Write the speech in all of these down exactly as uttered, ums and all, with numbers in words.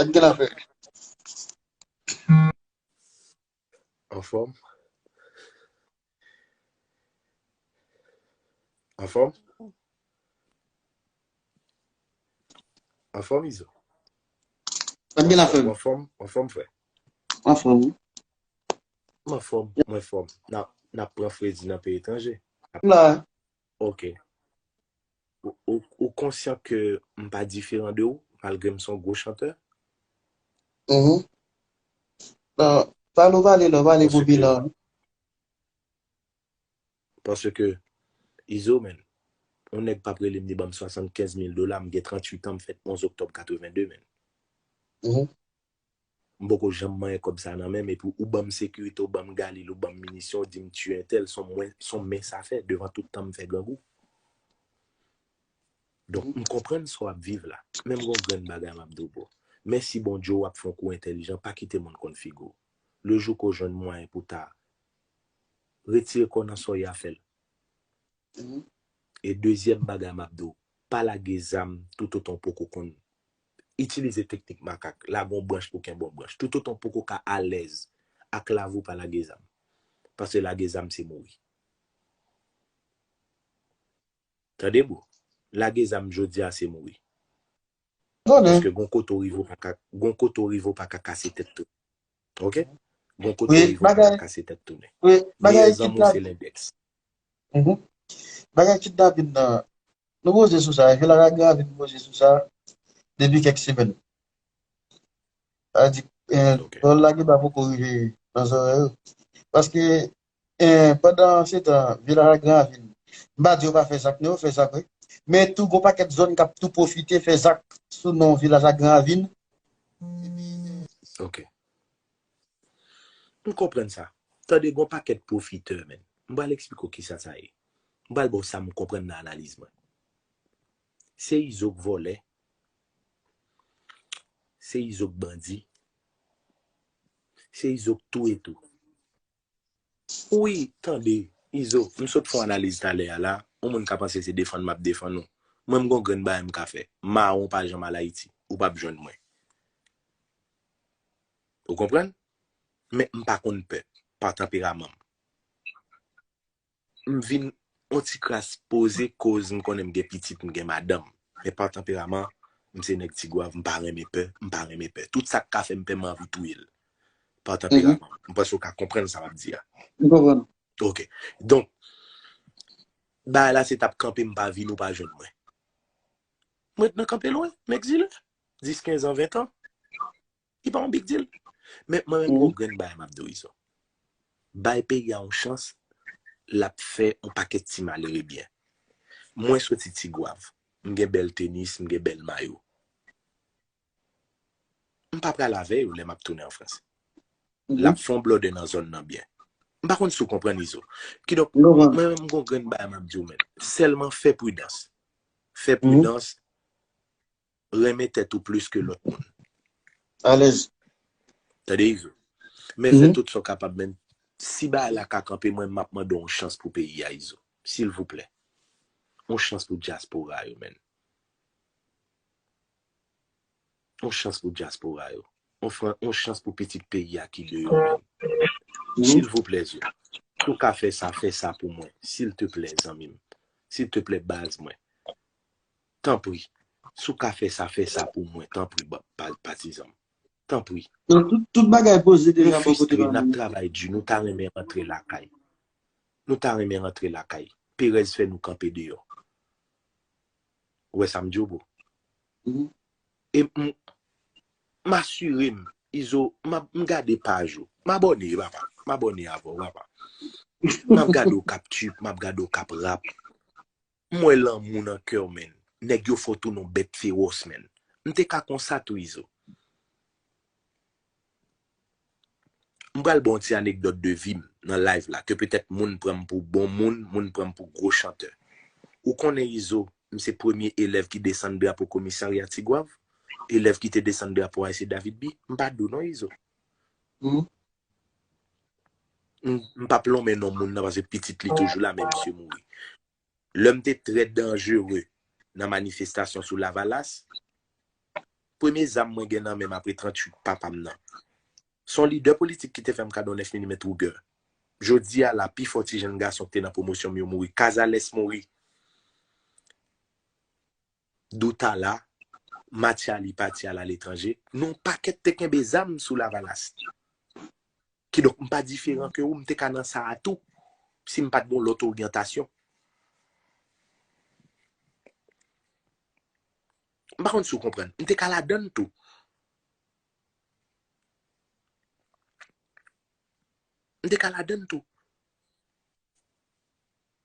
Sa k gen la fè? Anfòm? Anfòm? Anfòm, Izo? Sa k gen la fè? Anfòm, anfòm, frè? Anfòm, wi. Mwen anfòm, mwen anfòm. N ap, n ap pran fredi nan peyi etranje. M la. Ok. Ou, ou, ou konsyan ke m pa diferan de ou, malgre m se yon gwo chantè? Mhm. Non, pale w pale la, pale pou bilan. Paske, Izo, menn, yon nèg p ap rele m, li ban m swasannkenz mil dola, m gen tranntuit an, m fèt onz oktòb katreven de, menn. Mhm. M poko janm manyen kòb sa nan men m, epi ou ban m sekirite, ou ban m galil, ou ban m minisyon, ou di m tiye entèl, se yon mwen, se yon men sa fè, devan tout tan m fè grangou. Donk, m konprann sa w ap viv la. Men m gon grenn bagay m ap di w, bro. Mèsi Bondye, w ap fè yon kou entèlijan, pa kite moun konn figi w. Le jou ke w jwenn mwayen pou ta retire kò w nan sa w ye a, fè l. Mhm. E dezyèm bagay m ap di w, pa lage zam toutotan w poko konn itilize teknik makak, lage yon branch pou kenbe yon branch. Toutotan w poko ka alèz ak lavi w, pa lage zam. Paske lage zam se mouri. Tande, bro. Lage zam jodi a se mouri. Konnen. Paske gon kote w rive w pa ka, gon kote w rive w pa ka kase tèt tou. Ok? Gon kote w rive w pa ka kase tèt tounen. Wi, bagay meyè zanmi w se lendèks. Mhm. Bagay Kidnapin nan, nou poze sou sa, Vila Lagravin poze sou sa depi kèk semèn. Sa di, eh, ok, lè w lage ba poko rive nan zòrèy yo. Paske, eh, pandan se tan, Vila Lagravin, m pa di yo pa fè zak, non, yo fè zak, wi. Men tou, gon pakèt zòn k ap tou pwofite fè zak sou non Vila Lagravin. Ok. M konprann sa. Tande, gon pakèt pwofitè, menn. M pral eksplike w kisa sa ye. M pral ba w sa m konprann nan analiz mwen. Se Izo k vòlè. Se Izo k bandi. Se Izo k touye tou. Wi, tande, Izo, m sot fè yon analiz talè a la, yon moun ka panse se defann m ap defann ou. Mwen, m gon grenn bagay m ka fè. Mawon pa janm al Ayiti, ou p ap jwenn mwen. Ou konprann? Men m pa konn pè, pa tanperaman m. M vin yon ti kras poze koz m konnen m gen pitit, m gen madanm. Men pa tanperaman, m se nèg Tigwav, m pa renmen pè, m pa renmen pè. Tout sa k ka fè m pè, m anvi touye l. Pa tanperaman. M panse w ka konprann sa m ap di a. M konprann. Ok. Donk, bagay la se t ap kanpe, m pa vin, ou pa jwenn mwen. Mwen ret nan kanpe lwen, m egzile. Dis, kenz an, ven an. Li pa yon big deal. Men mwen menm, gon grenn bagay m ap di w, Izo. Bay peyi a yon chans, l ap fè yon pakèt ti malere byen. Mwen soti Tigwav. M gen bèl tenis, m gen bèl mayo. M pa pral avè yo lè m ap tounen an Frans. L ap fè yon blòdè nan zòn nan byen. M pa konn si w konprann, Izo. Kidonk, mwen menm, m gon grenn bagay m ap di w, men. Sèlman fè pridans. Fè pridans. Renmen tèt ou plis ke lòt moun. Alèz. Tande, Izo. Men fè tout sa w kapab, men si bagay la ka kanpe, mwen, m ap mande w yon chans pou peyi a, Izo. Silvouplè. Yon chans pou dyaspora yo, men. Yon chans pou dyaspora yo. Yon fran, yon chans pou pitit peyi a ki deyò, men. Silvouplè, Zo. Si w ka fè sa, fè sa pou mwen. Silteplè, zanmi m. Silteplè, baz mwen. Tanpri. Si w ka fè sa, fè sa pou mwen. Tanpri, ba, pa, patizan m. Tanpri. Donk, tout, tout bagay poze deja bò kote nou. N ap travay di, nou ta renmen rantre lakay. Nou ta renmen rantre lakay. Perèz fè nou kanpe deyò. Ou wè sa m di w, bro? E m, m asire m, Izo, m ap, m gade paj ou. M abòne, papa. M abòne avè w, papa. M ap gade w k ap trip, m ap gade w k ap rap. M wè lanmou nan kè w, menn. Nèg yo fè w tounen yon bèt fewòs, menn. M te ka konsa tou, Izo. M pral ba w yon ti anekdòt de vi m nan live la, ke petèt moun pran m pou bon moun, moun pran m pou gwo chantè. Ou konnen, Izo, m se premye elèv ki desann drapo komisarya Tigwav, elèv ki te desann drapo a, se David B. M pa di w non, Izo. M, m p ap lonmen non moun nan, paske pitit li toujou la, men misye mouri. Lè m te trè danjere nan manifestasyon sou Lavalas, Premye zam mwen gen nan men m apre tranntuit papa m nan. Se yon lidè politik ki te fè m kado nèf milimèt Ruger. Jodi a la, pi fò ti jenn gason ki te nan pwomosyon m yo mouri. Cazares mouri. Doutala, Mathiali pati al aletranje. Nou pakèt te kenbe zam sou Lavalas. Kidonk, m pa diferan ke ou, m te ka nan sa a tou, si m pa t gen yon lòt oryantasyon. M pa konn si w konprann. M te ka ladann tou. M te ka ladann tou.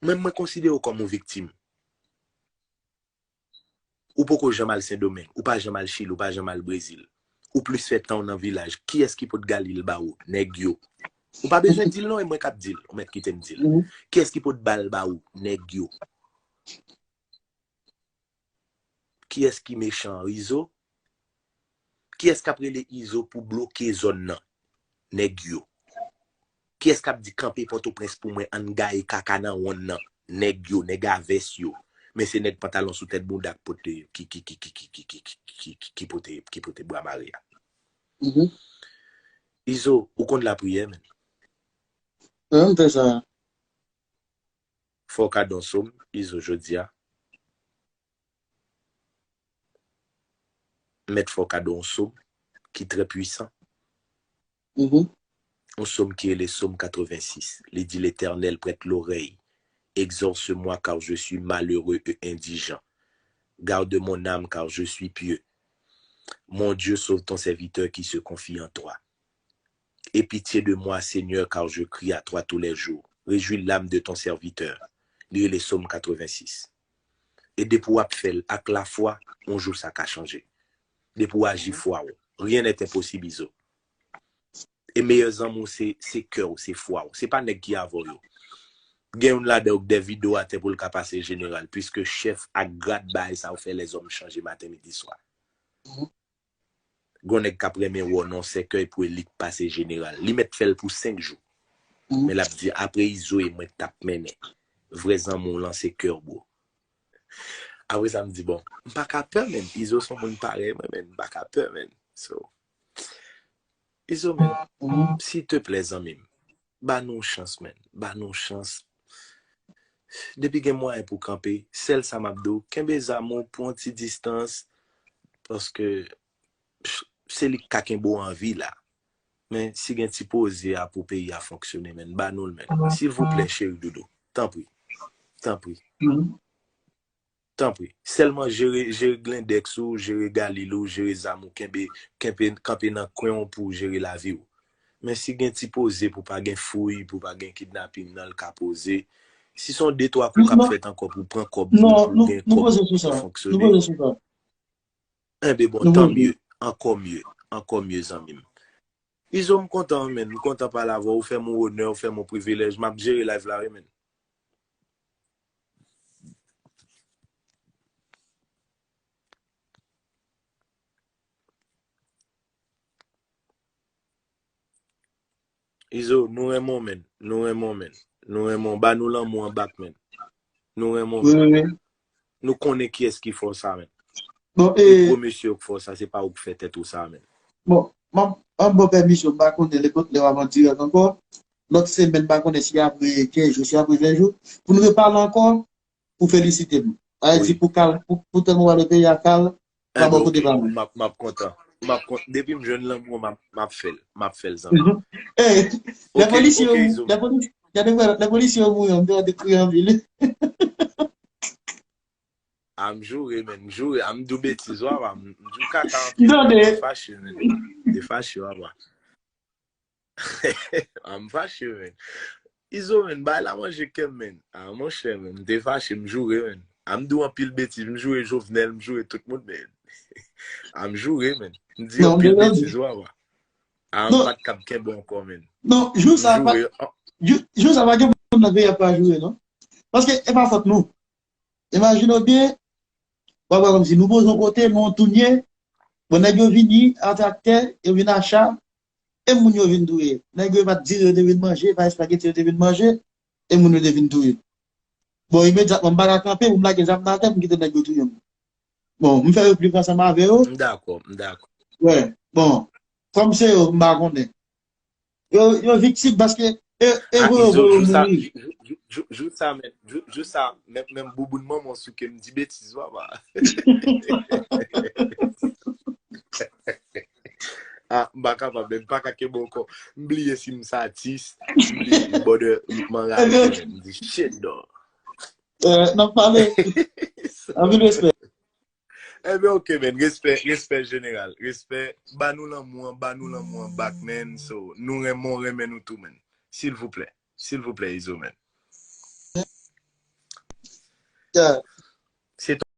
Mwen, mwen konsidere w kòm yon viktim. Ou poko janm al Sendomeng, ou pa janm al Chili, ou pa janm al Brezil. Ou plis fè tan w nan vilaj. Kiyès ki pot Galil ba ou? Nèg yo. Ou pa bezwen di l non, e mwen k ap di l. Ou mèt kite m di l. Kiyès ki pot bal ba ou? Nèg yo. Kiyès ki mechan an? Izo? Kiyès k ap rele Izo pou bloke zòn nan? Nèg yo. Kiyès k ap di kanpe Pòtoprens pou mwen, ann gaye kaka nan wonn nan? Nèg yo, nèg a vès yo. Men se nèg pantalon sou tèt bounda k pote, ki, ki, ki, ki, ki, ki, ki, ki, ki, ki pote, ki pote bwa mare a. Izo, ou konn lapriyè, men. Mwen, m fè sa. Fò w ka don sòm, Izo, jodi a. Mèt fò w ka don yon sòm ki trè pwisan. Yon sòm ki rele Sòm katrevensis. Li di, L'Éternel, prête l'oreille, exauce-moi, car je suis malheureux et indigent. Garde mon âme, car je suis pieux. Mon Dieu, sauve ton serviteur qui se confie en toi. Aie pitié de moi, Seigneur, car je crie à toi tous les jours. Réjouis l'âme de ton serviteur. Li rele Sòm katrevensis. E depi w ap fè l ak lafwa, yon jou sa ka chanje. Depi w aji fwa w, rien n'est impossible, Izo. E meyè zanmi w se, se kè w, se fwa w. Se pa nèg ki avè w yo. Gen youn ladan yo k dèyè rido atè pou l ka pase jeneral, piske chèf ak grad bagay sa yo fè lèzòm chanje maten, midi, swa. Gon nèg k ap renmen wè w nan sèkèy pou elit pase jeneral. Li mèt fè l pou senk jou. Men l ap di, apre Izo e mwen k t ap mennen. Vrè zanmi w lan se kè w, bro. Apre sa, m di, bon, m pa ka pè, men. Izo se yon moun parèy mwen, men. M pa ka pè, men. So, Izo, men, silteplè, zanmi m, ba nou chans, men. Ba nou chans. Depi gen mwayen pou kanpe, sèl sa m ap di w, kenbe zam ou, pran ti distans, paske se li k ka kenbe w an vi la. Men si gen ti poze a pou peyi a fonksyone, men, ba nou l, men. Silvouplè, cheri doudou. Tanpri. Tanpri. Tanpri. Sèlman jere, jere glendèks ou, jere galil ou, jere zam ou, kenbe, kenbe, kanpe nan kwen w pou w jere lavi w. Men si gen ti poze pou pa gen fouy, pou pa gen kidnaping nan, l ka poze. Si se yon de twa kou k ap fèt ankò pou pran kòb, pou, pou gen kòb pou fonksyone. Enben bon, tan mye, ankò mye, ankò mye, zanmi m. Izo, m kontan, men, m kontan pale avè w, ou fè m yon onè, ou fè m yon privilèj, m ap jere live la, wi, men. Izo, nou renmen w, men. Nou renmen w, men. Nou renmen w. Ba nou lanmou an bak, men. Nou renmen w, men. Nou konnen kiyès ki fè w sa, men. Bon, e gwo mesye yo k fè w sa, se pa ou k fè tèt ou sa, men. Bon, m ap, m ap ba w pèmisyon, m pa konnen lè w ap an dirèk ankò. Lòt semèn, m pa konnen si apre kenz jou, si apre ven jou, pou nou repale ankò, pou felisite m. Sa vle di pou kal, pou, pou tèlman w ale peyi a kal, pa bò kote pa mwen. M ap, m ap kontan. M ap kontan. Depi m jwenn lanmou, m ap, m ap fè l. M ap fè l, zanmi. Lè polisye yo, lè polisye yo mouri, m te kriye anpil. A, m joure, men, m joure. A, m di w betiz, wa, wa. M di w kaka anpil, men. M te fache, men. M te fache, wa, wa. A, m fache, men. Izo, men, bay la manje kè m, men. A, monchè, men, m te fache, m joure, men. A, m di w anpil betiz, m joure Jovenel, m joure tout moun, men. A, m joure, men. M di anpil betiz, wa, wa. A, m pa t kab kenbe ankò, men. Non, jou sa pa, jou, jou sa pa gen moun nan peyi a pa joure, non. Paske e pa fòt nou. Imajine w byen, w ap wè kòmsi nou poze yon kote, men yon tou n ye. Bon, nèg yo vini a traktè, yo vin a cha, e moun yo vin touye. Nèg yo pa t dire yo te vin manje, pa espageti yo te vin manje, e moun yo te vin touye. Bon, imedyatman, m pa ka kanpe pou m lage zam nan atè pou m kite nèg yo touye m. Bon, m fè yo viv ansanm avè yo. M dakò, m dakò. Wè, bon, kòm se yo, m pa konnen. Yo, yo viktim paske e, e Ah, voye Izo, voye jou sa, mouri. jou, jou, jou, jou sa, men, jou, jou sa, menm, menm bouboun manman souke m di betiz, papa. Ah, m pa kapab, men m pa ka kenbe ankò. M bliye si m se atis, m bliye, bòdè, m anraje, men m di shit, dog. Euh, n ap pale. Anpil respè. Ebyen, ok, men, respè, respè jeneral, respè, ba nou lanmou an, ba nou lanmou an back, man, so, nou renmen, renmen nou tou, man, silvouplè, silvouplè, Izo, man. Yeah.